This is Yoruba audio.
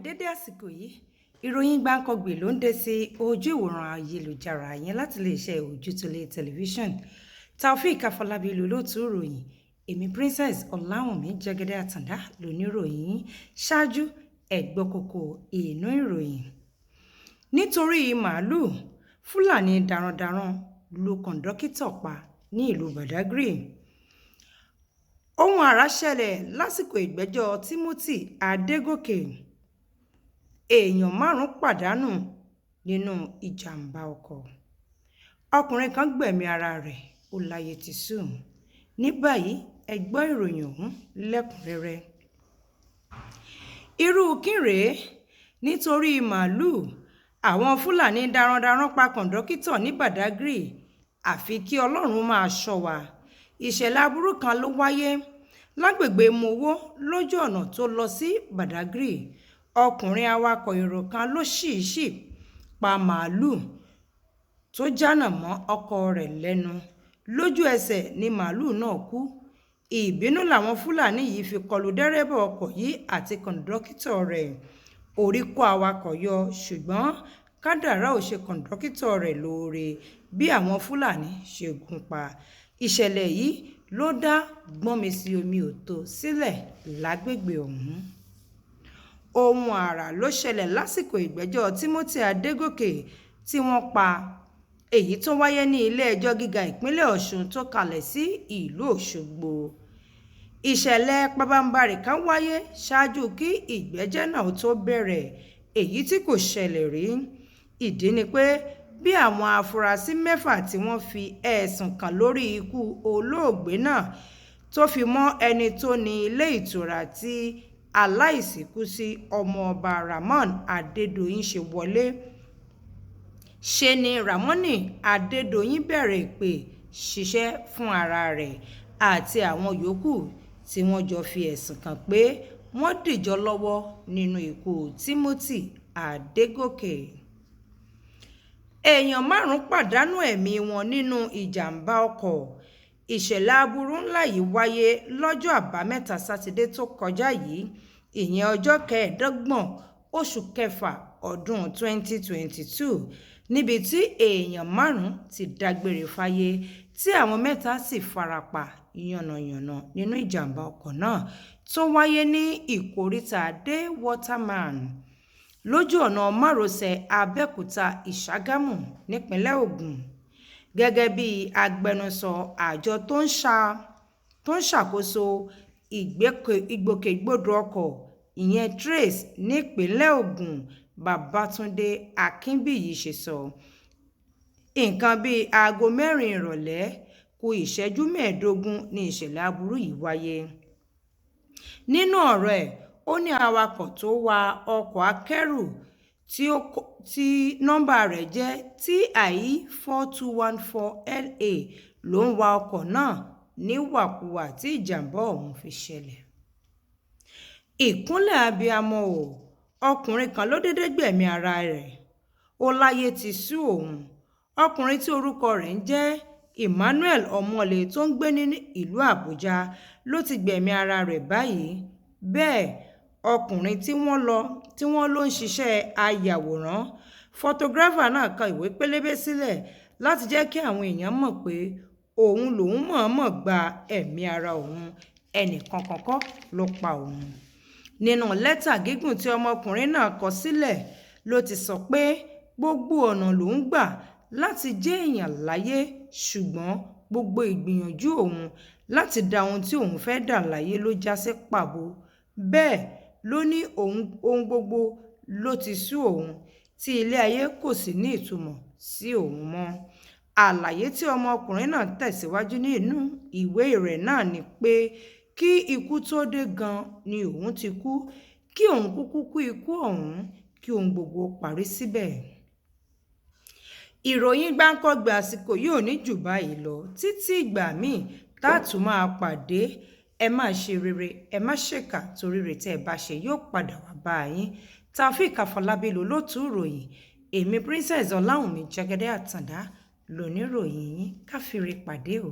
Dédé àsìkò yìí, ìròyìn Gbankanbi ló ń dé sí ojú ìwòran ayélujára yẹn láti iléeṣẹ́ Ojútólé Tẹlifíṣàn. Taofeek Afọlábí lolóòtú ìròyìn. Èmi Princess Ọláwùnmí Jẹ́gẹ́dẹ́ Àtàndá lóníròyìn. Ṣáájú, ẹ gbọ́ kókó inú ìròyìn. Nítorí màálùú, Fúlàní darandaran lu kóńdọ́kítọ̀ pa ní ìlú Badagry. Ohun àrà ṣẹlẹ̀ lásìkò ìgbẹ́jọ́ Timothy Adégòkè. Èèyàn márùn-ún pàdánù nínú ìjàm̀bá ọkọ̀. Ọkùnrin kan gbẹ̀mí ara rẹ̀, ó láyé ti sú òun. Ní báyìí, ẹ gbọ́ ìròyìn ọ̀hún lẹ́kùn-ún-rẹ́rẹ́. Irú kí rèé? Nítorí màálùú, àwọn Fúlàní darandaran pa kóńdọ́kítọ̀ ní Badagry. Àfi kí Ọlọ́run máa ṣọ́ wa. Ìṣẹ̀lẹ̀ aburú kan ló wáyé lágbègbè Mòwó lójú ọ̀nà tó lọ sí Badagry. Ọkùnrin awakọ̀ èrò kan ló ṣìíṣì pa màálùú tó jánà mọ́ ọkọ rẹ̀ lẹ́nu. Lójú ẹsẹ̀ ni màálùú náà kú. Ìbínú làwọn Fúlàní yìí fi kọlu dẹ́rẹ́bà ọkọ̀ yìí àti kóńdọ́kítọ̀ rẹ̀. Orí kó awakọ̀ yọ, ṣùgbọ́n kádàrá ò ṣe kóńdọ́kítọ̀ rẹ̀ lóore bí àwọn Fúlàní ṣe gún un pa. Ìṣẹ̀lẹ̀ yìí ló dá gbọ́nmi-sí-omi-ò-tó sílẹ̀ lágbègbè ọ̀hún. Ohun àrà ló ṣẹlẹ̀ lásìkò ìgbẹ́jọ́ Timothy Adégòkè tí wọ́n pa, èyí tó wáyé ní ilé-ẹjọ́ gíga ìpínlẹ̀ Ọ̀ṣun tó kalẹ̀ sí ìlú Òṣogbo. Ìṣẹ̀lẹ̀ pabambarì kan wáyé ṣáájú kí ìgbẹ́jọ́ náà tó bẹ̀rẹ̀, èyí tí kò ṣẹlẹ̀ rí. Ìdí ni pé bí àwọn afurasí mẹ́fà tí wọ́n fi ẹ̀sùn kàn lórí ikú olóògbé náà, tó fi mọ́ ẹni tó ní ilé ìtura tí aláìsí kú sí, Ọmọọba Rahmon Adédọ̀yìn, ṣe wọlé. Ṣe ni Ramoni Adédọ̀yìn bẹ̀rẹ̀ èpè ṣíṣẹ́ fún ara rẹ̀ àti àwọn yòókù tí wọ́n jọ fi ẹ̀sùn kàn pé wọ́n dìjọ lọ́wọ́ nínú ikú Timothy Adégòkè. Èèyàn márùn-ún pàdánù ẹ̀mí wọn nínú ìjàm̀bá ọkọ̀. Ìṣẹ̀lẹ̀ aburú ńlá yìí wáyé lọ́jọ́ Àbámẹ́ta Sátidé tó kọjá yìí, ìyẹn ọjọ́ 25 oṣù kẹfà ọdún 2022, níbi tí èèyàn márùn-ún ti dágbére fáyé tí àwọn mẹ́ta sì fara pa yánnayànna nínú ìjàm̀bá ọkọ̀ náà tó wáyé ní ìkóríta Day Waterman lójú ọ̀nà márosẹ̀ Abẹ́òkúta Ìṣàgámù nípínlẹ̀ Ògùn. Gẹ́gẹ́ bí agbẹnusọ àjọ tó ń ṣàkóso ìgbòkègbodò ọkọ̀, ìyẹn Trace, nípìnlẹ̀ Ògùn, Babátúndé Akínbíyì ṣe sọ, nǹkan bíi aago 4 ìrọ̀lẹ́ ku ìṣẹ́jú 15 ní ìṣẹ̀lẹ̀ aburú yìí wáyé. Nínú ọ̀rọ̀ ẹ̀, ó ní awakọ̀ tó wa ọkọ̀ akẹ́rù tí nọ́ńbà rẹ̀ jẹ́ TI 4214 LA ló ń wa ọkọ̀ náà níwàkuwà tí ìjàm̀bá ọ̀hún fi ṣẹlẹ̀. Ìkúnlẹ̀ abiyamọ o, ọkùnrin kan ló déédé gbẹ̀mí ara rẹ̀, ó láyé ti sú òun. Ọkùnrin tí orúkọ rẹ̀ ń jẹ́ Emmanuel Ọmọlé tó ń gbé ní ìlú Àbújá ló ti gbẹ̀mí ara rẹ̀ báyìí. Bẹ́ẹ̀, ọkùnrin tí wọ́n lọ ń ṣiṣẹ́ ayàwòrán photographer náà kọ ìwé pélébé sílẹ̀ láti jẹ́ kí àwọn èèyàn mọ̀ pé òun lòún mọ̀ọ́mọ̀ gba ẹ̀mí ara òun, ẹnì kankan kọ́ ló pa òun. Nínú lẹ́tà gígùn tí ọmọkùnrin náà kọ sílẹ̀ ló ti sọ pé gbogbo ọ̀nà lòún gbà láti jẹ́ èèyàn láyé, ṣùgbọ́n gbogbo ìgbìyànjú òun láti dá ohun tí òun fẹ́ dà láyé ló já sí pàbó. Bẹ́ẹ̀ ló ní ohun gbogbo ló ti sú òun, tí ilé ayé kò sì ní ìtumọ̀ sí òun mọ́. Àlàyé tí ọmọkùnrin náà tẹ̀síwájú nínú ìwé rẹ̀ náà ni pé kí ikú tó dé gan-an ni òun ti kú, kí òun kúkú kú ikú ọ̀hún kí ohun gbogbo parí síbẹ̀. Ìròyìn Gbankanbi àsìkò yìí ò ní jù báyìí lọ títí ìgbà míì tá a tún máa pàdé. Ẹ máa ṣe rere, ẹ má ṣèkà, torí rere tẹ́ ẹ bá ṣe yóò padà wá bá yín. Taofeek Afọlábí lolóòtú ìròyìn. Èmi Princess Ọláwùnmí Jẹ́gẹ́dẹ́ Àtàndá lóníròyìn yín. Ká fire pàdé o.